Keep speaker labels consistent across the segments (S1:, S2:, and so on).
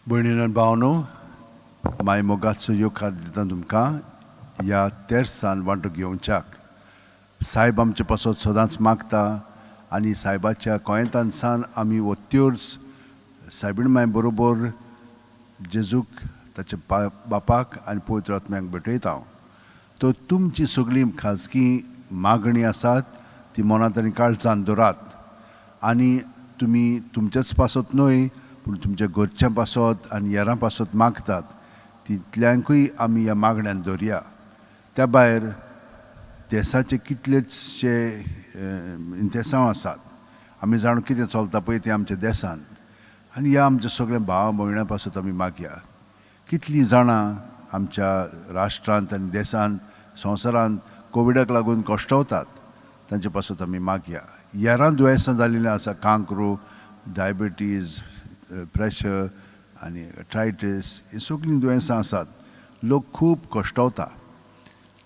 S1: भयणीन आनी भावनो, माय मोगाचो येवकार दिता तुमकां ह्या तेर्सान वांटो घेवच्याक. सायब आमचे पासत सदांच मागता आनी सायबाच्या कोयेंतानसान आमी हो त्योर्स सायबीण माय बरोबर जेजूक, ताच्या बापाक आनी पवित्र आत्म्याक भेटयता. तर तुमची सगळीं खाजगी मागणी आसात ती मनांत आनी काळजान दवरात आनी तुमी तुमच्याच पासत न्हय पूण तुमच्या घरच्यां पासत आनी हेरां पासत मागतात तितल्यांकूय आमी ह्या मागण्यान दवरया. त्या भायर देसाचे कितलेशे इंतेसांव आसात, आमी जाणू कितें चलता पळय तें आमच्या देसांत, आनी ह्या आमच्या सगळ्या भावा भयणां पासत आमी मागया. कितलीं जाणां आमच्या राष्ट्रांत आनी देसांत संवसारांत कोविडाक लागून कश्टवतात, तांचे पासत आमी मागया. हेरां दुयेंसां जाल्लीं आसा, कांक्रू, डायबिटीज, प्रेशर आनी आर्थरायटीस, हीं सगळीं दुयेंसां आसात. लोक खूब कश्टवता,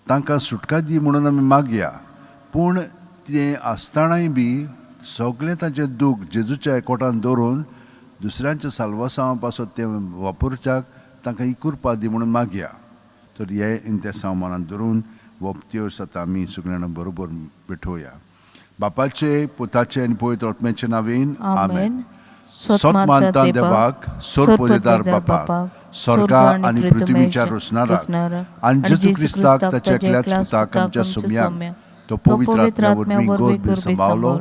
S1: तांकां सुटका दी म्हणून आमी मागया. पूण तें आसतनाय बी सगळें तांचें दूख जेजूच्या एकवटान दवरून दुसऱ्यांच्या साल्वासांवा पासत तें वापरच्याक तांकां ही कृपा दी म्हणून मागया. तर हे इंतेसांव मनांत धरून हो त्योर्स आतां आमी सगळ्यांना बरोबर भेटोवया. बापाचे, पुताचे आनी पवित्र आत्म्याचे नांवेन, आमेन.
S2: सत मानता देवाक,
S1: सोरपोदेदार बापाक, स्वर्गा आनी पृथ्वीच्या रोसणाराक आनी जेजू क्रिस्ताक ताच्या एकल्याच पुताक आमच्या सुम्याक, तो पवित्र आत्म्या वरवीं गर्भ सांबावलो,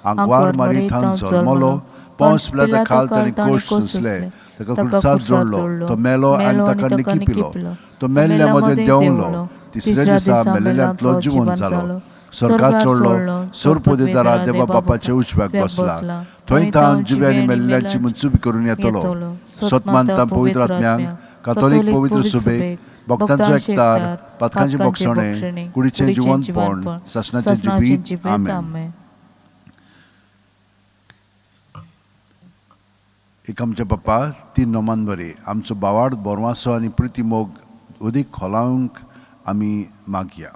S1: आंकवार मारी थावन जल्मलो, पोंस पिलाता खाल ताणें कोश सोंसले, ताका खुर्सार जोडलो, तो मेलो आनी ताका निकिपिलो, तो मेल्ल्या मदें देंवलो, तिसऱ्या दिसा मेलेल्यांतलो जिवन जालो, स्वर्गात चडलो, सोरपोदेदारा देवा बापाच्या उजव्याक बसला, थंय थावन जिवे आनी मेल्ल्यांची मनसुबी करून येतलो. सत मानता पवित्र आत्म्यांक, कातोलीक पवित्र सुबेक, भक्तांचो एकतार, पातकांचे भोगसणे, कुडीचें जिवनपण, सासणाचें जिवीत, आमेन. एक आमच्या बाप्पा तीन नोमान बरी आमचो बावाड बोरवासो आनी प्रिती मोग अदीक खोलावंक आमी मागया.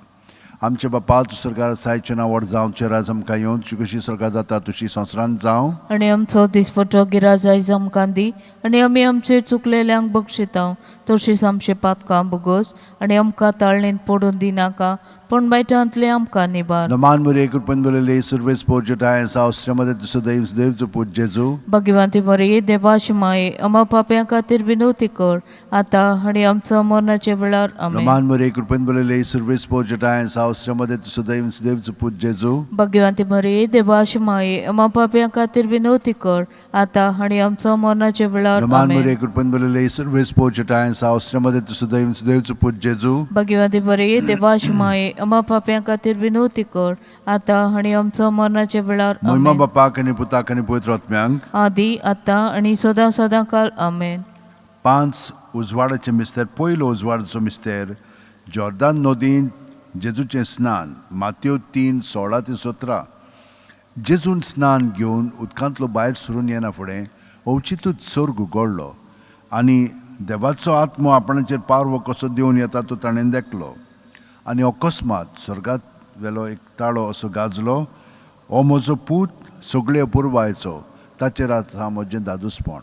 S1: आमचे बापा, तूं सरकार सायचें नांव व्हड जावं, तुजें राज आमकां येवन, तुजी कशी सरकार जाता तुजी संवसारांत जावं.
S2: आनी आमचो दिसपटो गिराज आयज आमकां दी आनी आमी आमचे चुकलेल्यांक बक्षिता तशीच आमचे पातकां भोगोस आनी आमकां ताळणेंत पडून दिनाका पूण बायटांतले आमकां निबार.
S1: नमान मुरे कृपेन बरयले सुरवेस पोर्जटाय सावस्त्र्यामध्ये तुजो दैव देवचो पूत जेजू.
S2: भगवंती बरी देवाची माये आमा पाप्यां खातीर विनवती कर आतां आनी आमचो मरणाच्या वेळार, आमेन.
S1: नमान मुरे कृपेन बरयले सुरवेस पोर्जटाय सावस्त्र्यामध्ये तुजो दैव देवचो पूत जेजू.
S2: भगवंती बरी देवाची माये आमा पाप्यां खातीर विनवती कर आतां आनी आमचो मरणाच्या वेळार,
S1: नमान
S2: आमेन.
S1: मुरे कृपेन बरयले सुरवेस पोर्जटाय सावस्त्र्यामध्ये तुजो दैव देवचो पूत जेजू.
S2: भगवंती बरी देवाची माये आमा पाप्यां खातीर विनवती कर आतां आनी आमचो मरणाच्या वेळार,
S1: महिमा
S2: आमेन.
S1: बापाक आनी पुताक आनी पवित्र आत्म्यांक,
S2: आदी आतां आनी सदां सदां काल, आमेन.
S1: 5 उजवाडाचे मिस्तेर. पयलो उजवाडाचो मिस्तेर जॉर्दान नदीन जेजूचें स्नान, मात्यो 3:16-17. जेजून स्नान घेवन उदकांतलो भायर सरून येना फुडें अवचितूच सर्ग उगडलो आनी देवाचो आत्मो आपणाचेर पारवो कसो देंवन येता तो ताणें देखलो. आनी अकस्मात स्वर्गात वेलो एक ताळो असो गाजलो, हो म्हजो पूत सगळे अपुरबायचो, ताचेर आसा म्हजें दादूसपण.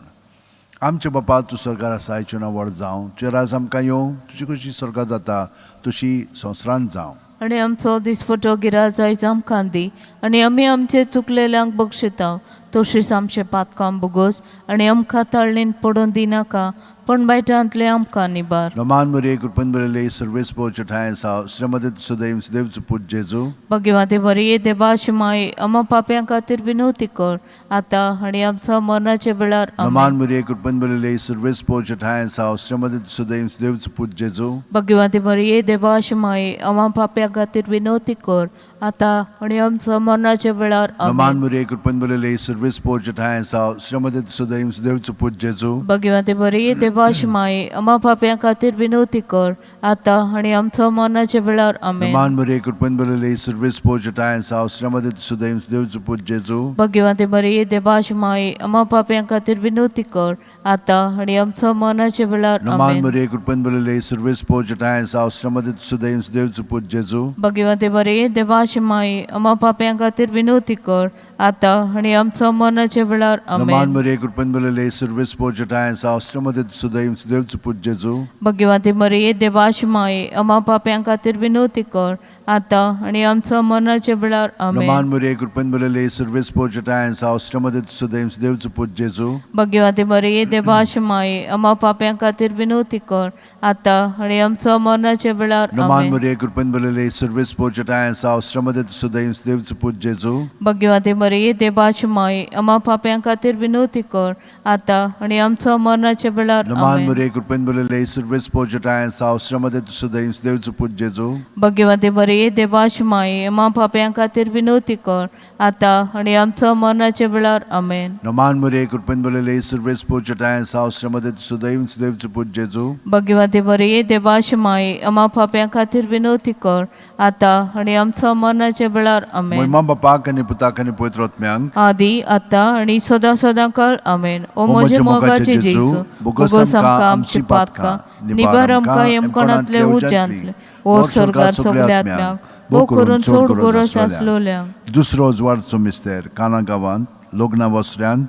S1: आमचे बापा, तूं स्वर्गार आसा, तुजें नांव व्हड जावं, तुजें राज आमकां येवं, तुजी कशी स्वर्गार जाता तशी संवसारांत जावं.
S2: आनी आमचो दिसपटो गिराज आयज आमकां दी आनी आमी आमचे चुकलेल्यांक बक्षिता तशीच आमचे पातकां भोगोस आनी आमकां ताळणेंत पडून दिनाका पूण बायटांतले आमकां निबार.
S1: नमान मुरे कृपेन बरयले सर्वेस पोर्जटाय सावस्त्र्यामध्ये तुजो दैव देवचो पूत जेजू.
S2: भगवंती बरी देवाची माये आमा पाप्यां खातीर विनवती कर आतां आनी आमचो मरणाच्या वेळार, आमेन.
S1: नमान मुरे कृपेन बरयले सर्वेस पोर्जटाय सावस्त्र्यामध्ये तुजो दैव देवचो पूत जेजू.
S2: भगवंती बरी देवाची माये आमा पाप्यां खातीर विनवती कर आतां आनी आमचो मरणाच्या वेळार,
S1: नमान
S2: आमेन.
S1: मुरे कृपेन बरयले सर्वेस पोर्जटाय सावस्त्र्यामध्ये तुजो दैव देवचो पूत जेजू.
S2: भगवंती बरी देवाची माये आमा पाप्यां खातीर विनवती कर आतां आनी आमचो मरणाच्या वेळार, आमेन.
S1: नमान मुरे कृपेन बरयले सर्वेस पोर्जटाय सावस्त्र्यामध्ये तुजो दैव देवचो पूत जेजू.
S2: भगवंती बरी देवाची माये आमा पाप्यां खातीर विनवती कर आतां आनी आमचो मरणाच्या वेळार,
S1: नमान
S2: आमेन.
S1: मुरे कृपेन बरयले सर्वेस पोर्जटाय सावस्त्र्यामध्ये तुजो दैव देवचो पूत जेजू.
S2: भगवंती बरी देवाची देवाची माई, आम्हा पाप्यां खातीर विनवती कर आतां आनी आमचो मरणाच्या वेळार.
S1: नमान
S2: आमेन.
S1: मरिये कृपेन भरलेले सर्वेस पोजटाय शास्त्रमध्ये सुदैव सुदैवचो पूत जेजू.
S2: भगवती मरिये देवाची माई, आम्हा पाप्यां खातीर विनवती कर आतां आनी आमचो मरणाच्या वेळार.
S1: नमान
S2: आमेन.
S1: मरिये कृपेन भरलेले सर्वेस पोजटाय शास्त्रमध्ये सुदैव सुदैवचो पूत जेजू.
S2: भगवती मरिये देवाची माई, आम्हा पाप्यां खातीर विनवती कर आतां आनी आमचो मरणाच्या वेळार.
S1: नमान
S2: आमेन.
S1: मरिये कृपेन भरलेले सर्वेस पोजटाय शास्त्रमध्ये सुदैव सुदैवचो पूत जेजू.
S2: भगवती मरिये देवाची माई, आम्हा पाप्यां खातीर विनवती कर आतां आनी आमचो मरणाच्या वेळार.
S1: नमान
S2: आमेन.
S1: मरिये कृपेन भरलेले सर्वेस पोजटाय शास्त्रमध्ये सुदैव सुदैवचो पूत जेजू.
S2: भगवती मरिये देवाची माई, आम्हा पाप्यां खातीर विनवती कर आतां आनी आमचो मरणाच्या वेळार. आमेन.
S1: नमान मरिये कृपेन भरलेले सर्वेस पोजटाय शास्त्रमध्ये सुदैव सुदैवचो पूत जेजू.
S2: भगवती मरिये देवाची माई, आम्हा पाप्यां खातीर विनवती कर आतां आनी आमचो मरणाच्या वेळार. आमेन.
S1: महिमा बापाक आनी पुताक आनी पवित्र आत्म्यांक.
S2: आदी आतां आनी सदां सदां काळ. आमेन. ओ म्हजे मोगाचे जेजू, बोगोस आमकां आमची पातकां, निबार आमकां यमकणांतले उज्यांतले, ओ स्वर्गार सगल्या आत्म्यांक, भोव करून चड गरज आसलोल्यांक.
S1: दुसरो उजवाडचो मिस्तेर, काना गांवांत लग्ना वसऱ्यांत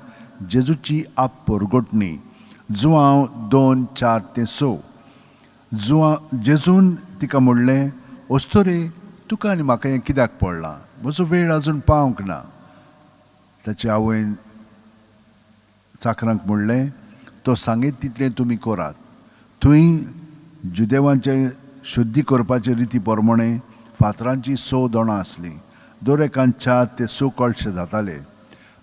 S1: जेजूची आप परगटणी, जुआंव 2:4-6. जुआं जेजून तिका म्हणलें, अस्तोरे, तुका आनी म्हाका हें कित्याक पडलां? म्हजो वेळ अजून पावंक ना. ताचे आवयन चाकरांक म्हणलें, तो सांगीत तितलें तुमी करात. थंय जुदेवांचे शुद्धी करपाचे रिती प्रमाणे फातरांची 6 दोणां आसलीं. दर एकान 4 ते 6 कळशे जाताले.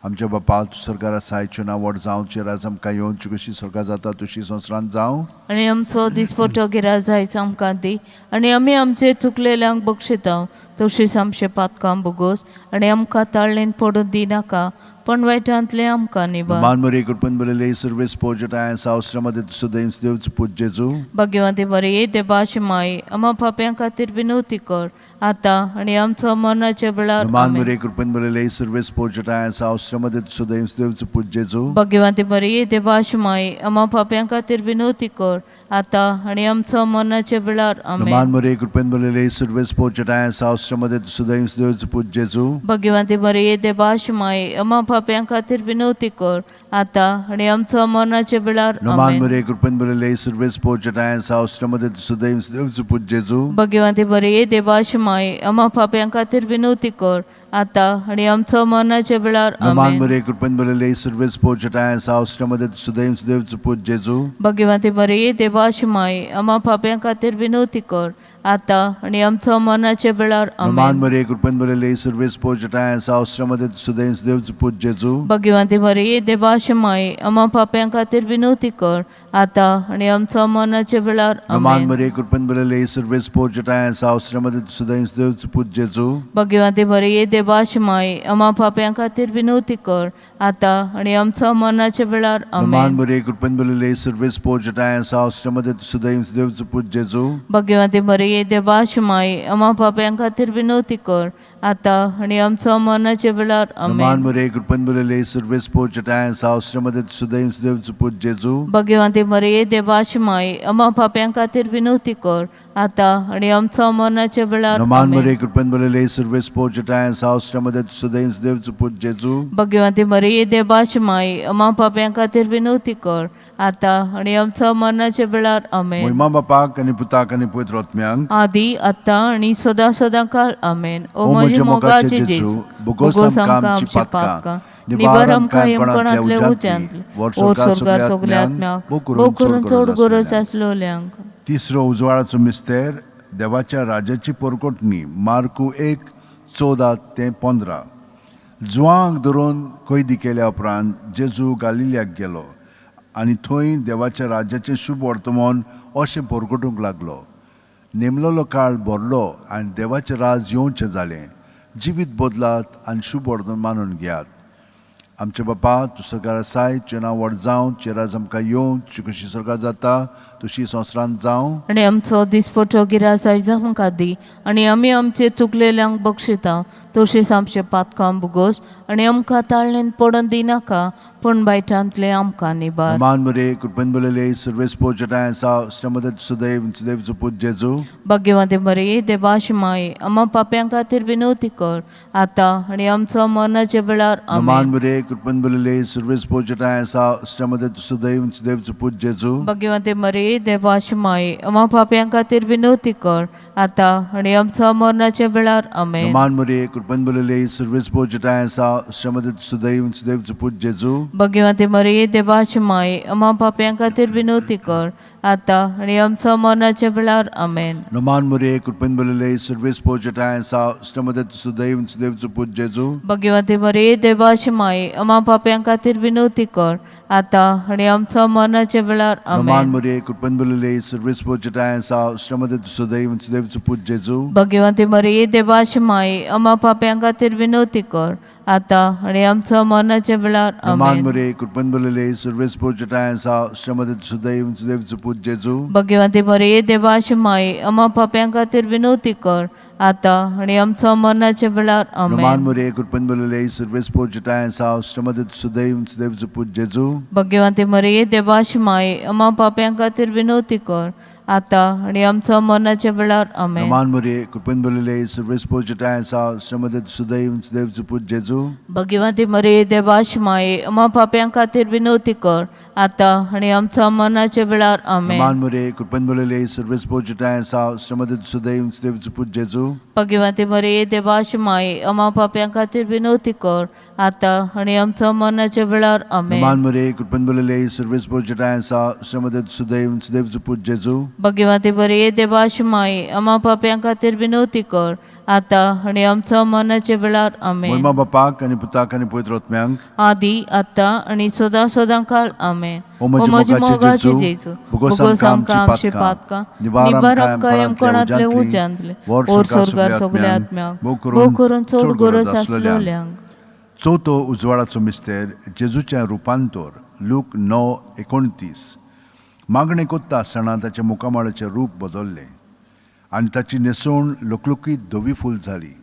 S1: आमच्या बापा, तूं सरकार आसाय, नांव व्हड जावचें, राज आमकां येवचें, कशी सरकार जाता तशी संवसारांत जावं.
S2: आनी आमचो दिसपट्टो गिराज जायच आमकां दी, आनी आमी आमचे चुकलेल्यांक बक्षिता तशीच आमचे पातकां बोगोस, आनी आमकां ताळणेन पडून दिनाका, पण वायटांतलें आमकां निभार.
S1: मान मरिये कृपेन भरलेले सर्वेस पोजटाय शास्त्रमध्ये सुदैव सुदैवचो पूत जेजू.
S2: भाग्यवंती मरिये देवाची माई, आम्हा पाप्यां खातीर विनवती कर आतां आनी आमचो मरणाच्या वेळार.
S1: मान
S2: आमेन.
S1: मरिये कृपेन भरलेले सर्वेस पोजटाय शास्त्रमध्ये सुदैव सुदैवचो पूत जेजू.
S2: भाग्यवंती मरिये देवाची माई, आम्हा पाप्यां खातीर विनवती कर आतां आनी आमचो मरणाच्या वेळार.
S1: मान
S2: आमेन.
S1: मरिये कृपेन भरलेले सर्वेस पोजटाय शास्त्रमध्ये सुदैव सुदैवचो पूत जेजू.
S2: भाग्यवंती मरिये देवाची माई, आम्हा पाप्यां खातीर विनवती कर आतां आनी आमचो मरणाच्या वेळार.
S1: मान
S2: आमेन.
S1: मरिये कृपेन भरलेले सर्वेस पोजटाय शास्त्रमध्ये सुदैव सुदैवचो पूत जेजू.
S2: भाग्यवंती मरिये देवाची माई, आम्हा पाप्यां खातीर विनवती कर आतां आनी आमचो मरणाच्या वेळार.
S1: मान
S2: आमेन.
S1: मरिये कृपेन भरलेले सर्वेस पोजटाय शास्त्रमध्ये सुदैव सुदैवचो पूत जेजू.
S2: भाग्यवंती मरिये देवाची माई, आम्हा पाप्यां खातीर विनवती कर आतां आनी आमचो मरणाच्या वेळार.
S1: मान
S2: आमेन.
S1: मरिये कृपेन भरलेले सर्वेस पोजटाय शास्त्रमध्ये सुदैव सुदैवचो पूत जेजू.
S2: भाग्यवंती मरिये देवाची माई, आम्हा पाप्यां खातीर विनवती कर आतां आनी आमचो मरणाच्या वेळार.
S1: मान
S2: आमेन.
S1: मरिये कृपेन भरलेले सर्वेस पोजटाय शास्त्रमध्ये सुदैव सुदैवचो पूत जेजू.
S2: भाग्यवंती मरिये देवाची माई, आम्हा पाप्यां खातीर विनवती कर आतां आनी आमचो मरणाच्या वेळार.
S1: मान
S2: आमेन.
S1: मरिये कृपेन भरलेले सर्वेस पोजटाय शास्त्रमध्ये सुदैव सुदैवचो पूत जेजू.
S2: भाग्यवंती मरिये देवाची माई, आम्हा पाप्यां खातीर विनवती कर आतां आनी आमचो मरणाच्या वेळार.
S1: मान
S2: आमेन.
S1: मरिये कृपेन भरलेले सर्वेस पोजटाय शास्त्रमध्ये सुदैव सुदैवचो पूत जेजू.
S2: भाग्यवंती मरिये देवाची माई, आम्हा पाप्यां खातीर विनवती कर आतां आनी आमचो मरणाच्या वेळार.
S1: मान
S2: आमेन.
S1: मरिये कृपेन भरलेले सर्वेस पोजटाय शास्त्रमध्ये सुदैव सुदैवचो पूत जेजू.
S2: भाग्यवंती मरिये देवाची माई, आम्हा पाप्यां खातीर विनवती कर आतां आनी आमचो मरणाच्या वेळार. आमेन.
S1: महिमा बापाक आनी पुताक आनी पवित्र आत्म्यांक.
S2: आदी आतां आनी सदां सदां काळ. आमेन. ओ म्हजे मोगाचे जेजू, बोगोस आमकां आमची पातकां, निबार आमकां यमकणांतले उज्यांतले, ओ स्वर्गार सगल्या आत्म्याक, भोव करून चड गरज आसलोल्यांक.
S1: तिसरो उजवाडाचो मिस्तेर, देवाच्या राजाची परकोटणी, मार्कू 1:14-15. जुवांक धरून कैदी केल्या उपरांत जेजू गालिल्याक गेलो आनी थंय देवाच्या राज्याचें शुभ वर्तमान अशें परगटूंक लागलो. नेमलेलो काळ भरलो आनी देवाचें राज येवचें जालें. जिवीत बदलात आनी शुभ वर्तमान मानून घेयात. आमचे बापा, तूं सरकार आसाय, तुजें नांव व्हड जावं, तुजें राज आमकां येवं, तुजी कशी सरकार जाता तशी संवसारांत जावं.
S2: आनी आमचो दिसपट्टो गिरास आयज आमकां दी, आनी आमी आमचे चुकलेल्यांक बक्षिता तशीच आमचे पातकां भुगोस, आनी आमकां ताळणेन पडून दिनाका, पूण बायटांतले आमकां निबार.
S1: मान मरे कृपेन भरलेले सर्वेस पोजटाय आसा श्रीमदत सुदैव सुदैवचो पूत जेजू.
S2: भाग्यवंती मरिये, देवाची माये, आम्हा पाप्यां खातीर विनवती कर, आतां आनी आमचो मरणाच्या वेळार.
S1: मान
S2: आमेन.
S1: मरे कृपेन भरलेले सर्वेस पोजटाय आसा श्रीमदत सुदैव सुदैवचो पूत जेजू.
S2: भाग्यवंती मरिये, देवाची माये, आम्हा पाप्यां खातीर विनवती कर, आतां आनी आमचो मरणाच्या वेळार. आमेन.
S1: मान मरे कृपेन भरलेले सर्वेस पोजटाय आसा श्रीमदत सुदैव सुदैवचो पूत जेजू.
S2: भाग्यवंती मरिये, देवाची माये, आम्हा पाप्यां खातीर विनवती कर, आतां आनी आमचो मरणाच्या वेळार. आमेन.
S1: मान मरे कृपेन भरलेले सर्वेस पोजटाय आसा श्रीमदत सुदैव सुदैवचो पूत जेजू.
S2: भाग्यवंती मरिये, देवाची माये, आम्हा पाप्यां खातीर विनवती कर, आतां आनी आमचो मरणाच्या वेळार.
S1: मान
S2: आमेन.
S1: मरे कृपेन भरलेले सर्वेस पोजटाय आसा श्रीमदत सुदैव सुदैवचो पूत जेजू.
S2: भाग्यवंती मरिये, देवाची माये, आम्हा पाप्यां खातीर विनवती कर, आतां आनी आमचो मरणाच्या वेळार.
S1: मान
S2: आमेन.
S1: मरे कृपेन भरलेले सर्वेस पोजटाय आसा श्रीमदत सुदैव सुदैवचो पूत जेजू.
S2: भाग्यवंती मरिये, देवाची माये, आम्हा पाप्यां खातीर विनवती कर, आतां आनी आमचो मरणाच्या वेळार.
S1: मान
S2: आमेन.
S1: मरे कृपेन भरलेले सर्वेस पोजटाय आसा श्रीमदत सुदैव सुदैवचो पूत जेजू.
S2: भाग्यवंती मरिये, देवाची माये, आम्हा पाप्यां खातीर विनवती कर, आतां आनी आमचो मरणाच्या वेळार. आमेन.
S1: मान मरे कृपेन भरलेले सर्वेस पोजटाय आसा श्रीमदत सुदैव सुदैवचो पूत जेजू.
S2: भाग्यवंती मरिये, देवाची माये, आम्हा पाप्यां खातीर विनवती कर, आतां आनी आमचो मरणाच्या वेळार. आमेन.
S1: मान मरे कृपेन भरलेले सर्वेस पोजटाय आसा श्रीमदत सुदैव सुदैवचो पूत जेजू.
S2: भाग्यवंती मरिये, देवाची माये, आम्हा पाप्यां खातीर विनवती कर, आतां आनी आमचो मरणाच्या वेळार. आमेन.
S1: मान मरे कृपेन भरलेले सर्वेस पोजटाय आसा श्रीमदत सुदैव सुदैवचो पूत जेजू.
S2: भाग्यवंती मरिये, देवाची माये, आम्हा पाप्यां खातीर विनवती कर, आतां आनी आमचो मरणाच्या वेळार. आमेन.
S1: महिमा बापाक आनी पुताक आनी पवित्र आत्म्यांक.
S2: आदी आतां आनी सदां सदां काळ. आमेन.
S1: ओ म्हज्या मोगाचे जेजू,
S2: भोगोस आमकां आमचे पातकां, निवार आमकां यमकणांतले उज्यांतले, ओर स्वर्गार सगल्या आत्म्यांक, भोव करून चड गरज आसलेल्यांक.
S1: चवथो उजवाडाचो मिस्तेर, जेजूचें रुपांतर. लूक 9:29. मागणें कोत्ता आसतना ताच्या मुखामळाचें रूप बदल्लें आनी ताची न्हेसवण लकलुकीत धवी फूल जाली.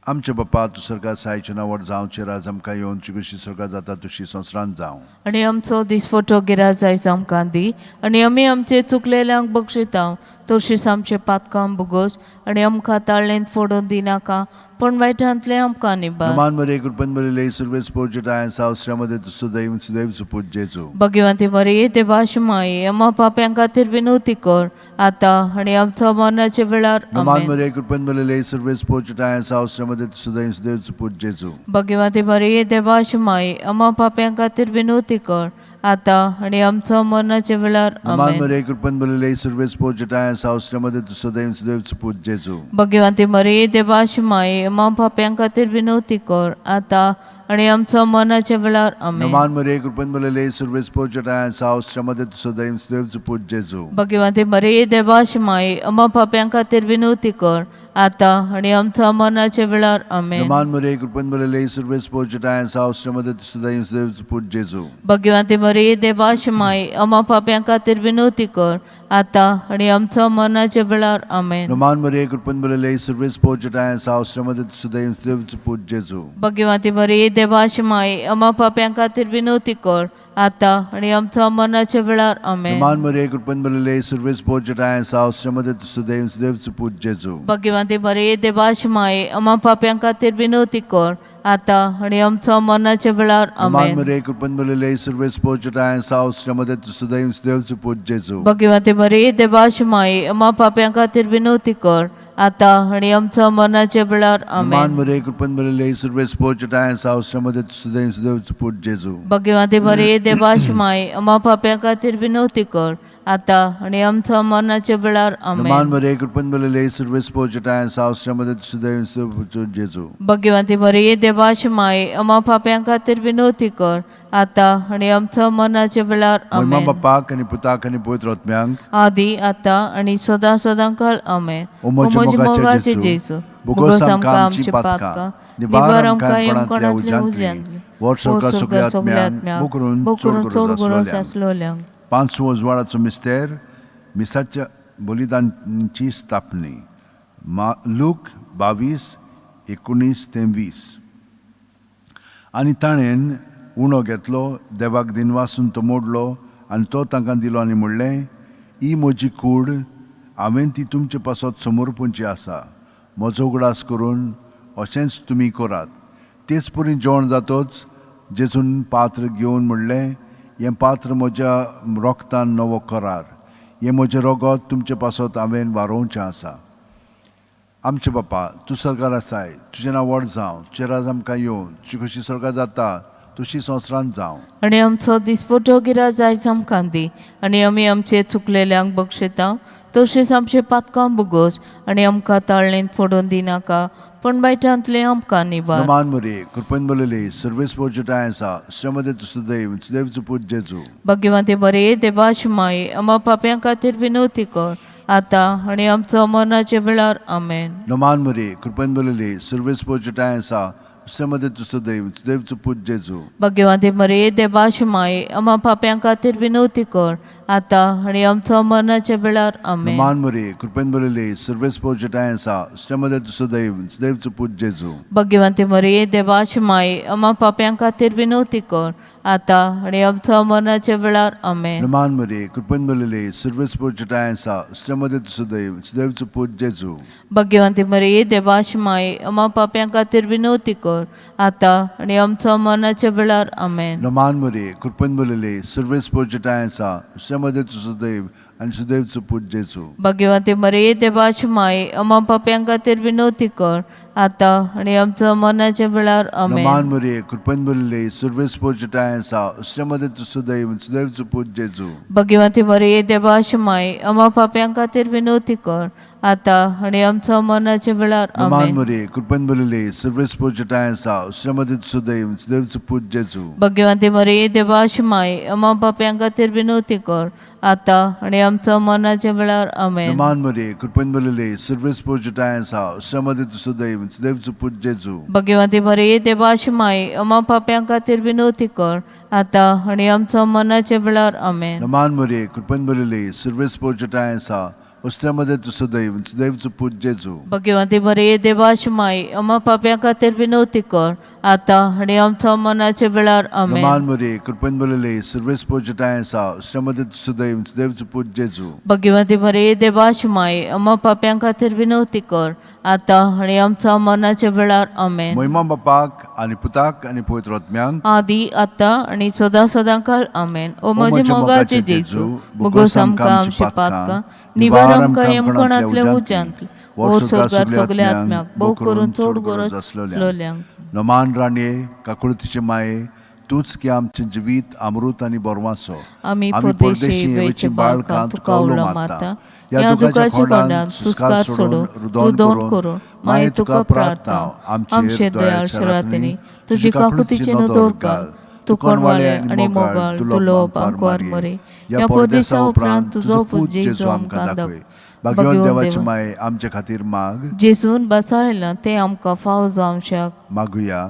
S1: आमचे बापा, तूं स्वर्गार आसाय, नांव जावचें, राज आमकां येवन, तुजी स्वर्गार जाता तुशी संवसारांत जावं.
S2: आनी आमचो दिसफोटो गिराज आयज आमकां दी, आनी आमी आमचे चुकलेल्यांक बक्षितांव, तशीच आमचे पातकां भोगोस, आनी आमकां ताळ्ळेंत फोडून दिनाका, पूण वायटांतलें आमकां निबार.
S1: मान मरे कृपेन भरिल्ले सर्वेस पोर्जटाय सावस्रामध्ये सुदैव सुदैव सुपूत जेजू.
S2: भगवंती मरिये, देवाची माये, आम्हा पाप्यां खातीर विनवती कर, आतां आनी आमचो मरणाच्या वेळार.
S1: मान
S2: आमेन.
S1: मरे कृपेन भरिल्ले सर्वेस पोर्जटाय सावस्रामध्ये सुदैव सुदैव सुपूत जेजू.
S2: भगवंती मरिये, देवाची माये, आम्हा पाप्यां खातीर विनवती कर, आतां आनी आमचो मरणाच्या वेळार.
S1: मान
S2: आमेन.
S1: मरे कृपेन भरिल्ले सर्वेस पोर्जटाय सावस्रामध्ये सुदैव सुदैव सुपूत जेजू.
S2: भगवंती मरिये, देवाची माये, आम्हा पाप्यां खातीर विनवती कर, आतां आनी आमचो मरणाच्या वेळार. आमेन.
S1: मान मरे कृपेन भरिल्ले सर्वेस पोर्जटाय सावस्रामध्ये सुदैव सुदैव सुपूत जेजू.
S2: भगवंती मरिये, देवाची माये, आम्हा पाप्यां खातीर विनवती कर, आतां आनी आमचो मरणाच्या वेळार. आमेन.
S1: मान मरे कृपेन भरिल्ले सर्वेस पोर्जटाय सावस्रामध्ये सुदैव सुदैव सुपूत जेजू.
S2: भगवंती मरिये, देवाची माये, आम्हा पाप्यां खातीर विनवती कर, आतां आनी आमचो मरणाच्या वेळार. आमेन.
S1: मान मरे कृपेन भरिल्ले सर्वेस पोर्जटाय सावस्रामध्ये सुदैव सुदैव सुपूत जेजू.
S2: भगवंती मरिये, देवाची माये, आम्हा पाप्यां खातीर विनवती कर, आतां आनी आमचो मरणाच्या वेळार. आमेन.
S1: मान मरे कृपेन भरिल्ले सर्वेस पोर्जटाय सावस्रामध्ये सुदैव सुदैव सुपूत जेजू.
S2: भगवंती मरिये, देवाची माये, आम्हा पाप्यां खातीर विनवती कर, आतां आनी आमचो मरणाच्या वेळार.
S1: मान
S2: आमेन.
S1: मरे कृपेन भरिल्ले सर्वेस पोर्जटाय सावस्रामध्ये सुदैव सुदैव सुपूत जेजू.
S2: भगवंती मरिये, देवाची माये, आम्हा पाप्यां खातीर विनवती कर, आतां आनी आमचो मरणाच्या वेळार.
S1: मान
S2: आमेन.
S1: मरे कृपेन भरिल्ले सर्वेस पोर्जटाय सावस्रामध्ये सुदैव सुदैव सुपूत जेजू.
S2: भगवंती मरिये, देवाची माये, आम्हा पाप्यां खातीर विनवती कर, आतां आनी आमचो मरणाच्या वेळार.
S1: मान
S2: आमेन.
S1: मरे कृपेन भरिल्ले सर्वेस पोर्जटाय सावस्रामध्ये सुदैव सुदैव सुपूत जेजू.
S2: भगवंती मरिये, देवाची माये, आम्हा पाप्यां खातीर विनवती कर, आतां आनी आमचो मरणाच्या वेळार.
S1: महिमा
S2: आमेन.
S1: बापाक आनी पुताक आनी पवित्र आत्म्यांक.
S2: आदी आतां आनी सदां सदां काळ. आमेन.
S1: ओ म्हज्या मोगाचे जेजू, भोगोस आमकां आमची पातकां, निवार आमकां यमकणांतल्या उज्यांतली, व्हर स्वर्गार सगल्या आत्म्यांक, भोव करून चड गरज आसलेल्यांक. पांचवो उजवाडाचो मिस्तेर, मिसाच्या बलिदानाची स्थापनी. लूक 22:19 ते 20. आनी ताणें उणो घेतलो, देवाक दिनवासून तो मोडलो आनी तो तांकां दिलो आनी म्हणलें, ही म्हजी कूड, हांवें ती तुमचे पासत समर्पूंची आसा. म्हजो उगडास करून अशेंच तुमी करात. तेच परी जेवण जातच जेजून पात्र घेवन म्हणलें, हें पात्र म्हज्या रोगतान नवो करार, हें म्हजें रगत तुमचे पासत हांवें वारोवचें आसा. आमचे बापा, तूं सरकार आसाय, तुजें नांव व्हड जावं, तुजें राज आमकां येवं, तुजी कशी सरकार जाता तशी संवसारांत जावं.
S2: आनी आमचो दिसपटो गिराज आयज आमकां दी आनी आमी आमचे चुकलेल्यांक बक्षिता तशेंच आमचे पातकां बुगोस आनी आमकां ताळणेंत फोडून दिनाका पूण बायटांतलें आमकां निवार.
S1: नमान मरे, कृपेन बरलेली सर्वेस पोर्चटाय आसा, श्रमदे तूं सुदैव सुदैवचो पूत जेजू.
S2: भाग्यवंती बरे देवाश माये आमा पाप्यां खातीर विनवती कर आतां आनी आमचो मरणाच्या वेळार. आमेन.
S1: नमान मरे, कृपेन बरलेली सर्वेस पोर्चटाय आसा, श्रमदे तूं सुदैव सुदैवचो पूत जेजू.
S2: भाग्यवंती मरे देवाश माये आमा पाप्यां खातीर विनवती कर आतां आनी आमचो मरणाच्या वेळार. आमेन.
S1: नमान मरे, कृपेन बरलेली सर्वेस पोर्चटाय आसा, श्रमदे तूं सुदैव सुदैवचो पूत जेजू.
S2: भाग्यवंती मरे देवाश माये आमा पाप्यां खातीर विनवती कर आतां आनी आमचो मरणाच्या वेळार. आमेन.
S1: नमान मरे, कृपेन बरलेली सर्वेस पोर्चटाय आसा, श्रमदे तूं सुदैव सुदैवचो पूत जेजू.
S2: भाग्यवंती मरे देवाश माये आमा पाप्यां खातीर विनवती कर आतां आनी आमचो मरणाच्या वेळार. आमेन.
S1: नमान मरे, कृपेन बरलेली सर्वेस पोर्चटाय आसा, श्रमदे तूं सुदैव आनी सुदैवचो पूत जेजू.
S2: भाग्यवंती मरे देवाश माये आमा पाप्यां खातीर विनवती कर आतां आनी आमचो मरणाच्या वेळार. आमेन.
S1: नमान मरे, कृपेन बरलेली सर्वेस पोर्चटाय आसा, श्रमदे तूं सुदैव सुदैवचो पूत जेजू.
S2: भाग्यवंती मरे देवाश माये आमा पाप्यां खातीर विनवती कर आतां आनी आमचो मरणाच्या वेळार.
S1: नमान
S2: आमेन.
S1: मरे, कृपेन बरलेली सर्वेस पोर्चटाय आसा, श्रमदे तूं सुदैव सुदैवचो पूत जेजू.
S2: भाग्यवंती मरे देवाश माये आमा पाप्यां खातीर विनवती कर आतां आनी आमचो मरणाच्या वेळार. आमेन.
S1: नमान मरे, कृपेन बरलेली सर्वेस पोर्चटाय आसा, श्रमदे तूं सुदैव सुदैवचो पूत जेजू.
S2: भाग्यवंती मरे देवाश माये आमा पाप्यां खातीर विनवती कर आतां आनी आमचो मरणाच्या वेळार. आमेन.
S1: नमान मरे, कृपेन बरलेली सर्वेस पोर्चटाय आसा, श्रमदे तूं सुदैव सुदैवचो पूत जेजू.
S2: भाग्यवंती मरे देवाश माये आमा पाप्यां खातीर विनवती कर आतां आनी आमचो मरणाच्या वेळार. आमेन.
S1: नमान मरे, कृपेन बरलेली सर्वेस पोर्चटाय आसा, श्रमदे तूं सुदैव सुदैवचो पूत जेजू.
S2: भाग्यवंती मरे देवाश माये आमा पाप्यां खातीर विनवती कर आतां आनी आमचो मरणाच्या वेळार. आमेन.
S1: महिमा बापाक आनी पुताक आनी पवित्र आत्म्यांक,
S2: आदी आतां आनी सदां सदां काळ. आमेन. ओ म्हजे मोगाचे जेजू, मुगोस आमकां आमचे पातकां निवार, आमकां यमकणांतले उज्यांतले ओ स्वर्गार सगल्या आत्म्याक, भोव करून चड गरज आसलेल्यांक.
S1: नमान राणये, काकुळतीचे माये, तूंच की आमचें जिवीत अमृत आनी बोरवासो.
S2: आमी परदेशी वेचे बाळकां तुका उलो मारता, ह्या दुखाच्या कोंडांत सुस्कार सोडून रुदोन करून मागीर तुका प्रार्थना, आमचे दयाळ शरातनी तुजी काकुतीचे नदर घाल. तूं कोणवाळे आनी मोगाळ तुलो आंकवार मरे, ह्या परदेसा उपरांत तुजो पूत जेजू आमकां दाखय.
S1: भाग्यवंत देवाचे माये, आमचे खातीर माग.
S2: जेजून बसायलां तें आमकां फाव जावशाक.
S1: मागुया.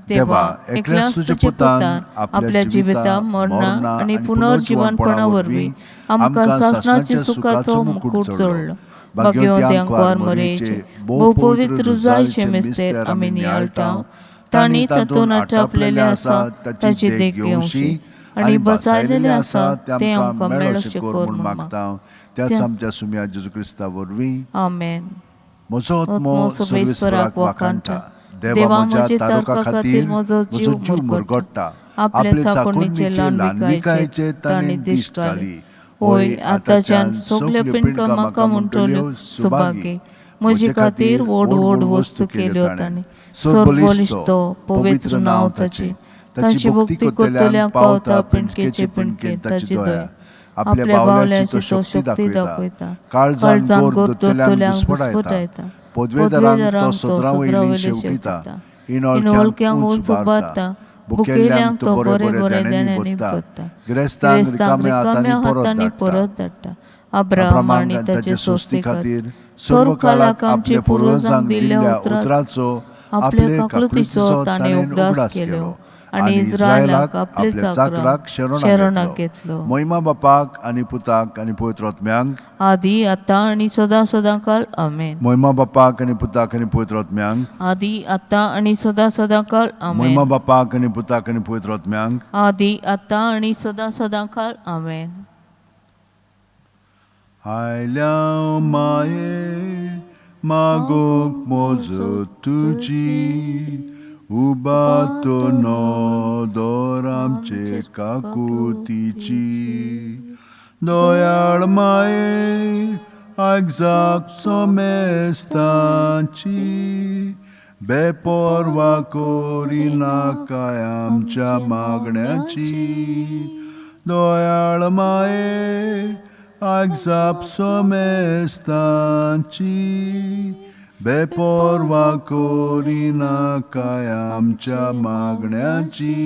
S2: देवा, एकल्याच तुज्या पुतान आपल्या जिविता, मरणा आनी पुनर्जिवनपणा वरवीं आमकां सासणाच्या सुखाचो मुकूट जोडलो. भाग्यवंती आंकवार मरेचे भोव पवित्र रुजायचे मिस्तेर आमी नियाळटा, तांणी तातूंत आटापलेलें आसा ताची देख घेवची आनी बसायलेलें आसा तें आमकां मेळोशें कर म्हूण मागता,
S1: त्याच आमच्या सुम्या जेजू क्रिस्ता वरवीं.
S2: आमेन.
S1: म्हजो आत्मो
S2: आत्मो
S1: सर्वेस्पराक
S2: सर्वेस्पराक
S1: वाखाणटा,
S2: वाखाणटा.
S1: देवा म्हज्या तारुका खातीर म्हजो जीव मुरगट्टा. आपले चाकोडणीचे ल्हानविकायेचे ताणें दिश्ट घाली.
S2: होय, आतांच्यान सगल्यो पिंडकां म्हाका म्हणटल्यो सुभागी. म्हजे खातीर व्हड व्हड वस्तू केल्यो ताणें. सर्वबलिश्ट तो, पवित्र नांव ताचें. ताची भक्ती करतल्यांक पावता पिंडकेचे पिंडकेन ताची दया. आपल्या बावल्यांची तो शक्ती दाखयता, काळजान गोर दोतल्यांक घुस्पटायता.
S1: पदवेदारांक तो
S2: पदवेदारांक तो
S1: सदरा वयली
S2: सदरा वयले
S1: शेवटिता,
S2: शेवटिता, इनोळक्यांक उंच उबारता, भुकेल्यांक तो बरे बरे देण्यांनी भरता,
S1: गिरेस्तांक
S2: गिरेस्तांक
S1: रिकाम्या
S2: रिकाम्या
S1: हातांनी
S2: हातांनी
S1: परत धाडटा.
S2: परत धाडटा. अब्राहम आनी ताचे सोस्ती खातीर सर्व काळाक आमचे पुर्वजांक दिल्ल्या उतराचो
S1: उतराचो
S2: आपल्या काकळुतीचो ताणें उगडास केलो. आनी इस्रायलाक आपल्या
S1: चाकराक
S2: शरणाक घेतलो.
S1: मोहिमा बापाक आनी पुताक आनी पवित्र आत्म्यांक,
S2: आदी आतां आनी सदां सदां काळ. आमेन.
S1: मोहिमा बापाक आनी पुताक आनी पवित्र आत्म्यांक,
S2: आदी आतां आनी सदां सदां काळ. आमेन.
S1: मोहिमा बापाक आनी पुताक आनी पवित्र आत्म्यांक,
S2: आदी आतां आनी सदां सदां काळ. आमेन.
S1: आयल्या माये मागोक मोजत तुजी, उबातो नदर आमचे काकुतीची. दयाळ माये आयक जाप सोमेस्तांची, बेपर्वा करिनाकाय आमच्या मागण्याची. दयाळ माये आयक जाप सोमेस्तांची, बेपर्वा करिनाकाय आमच्या मागण्याची.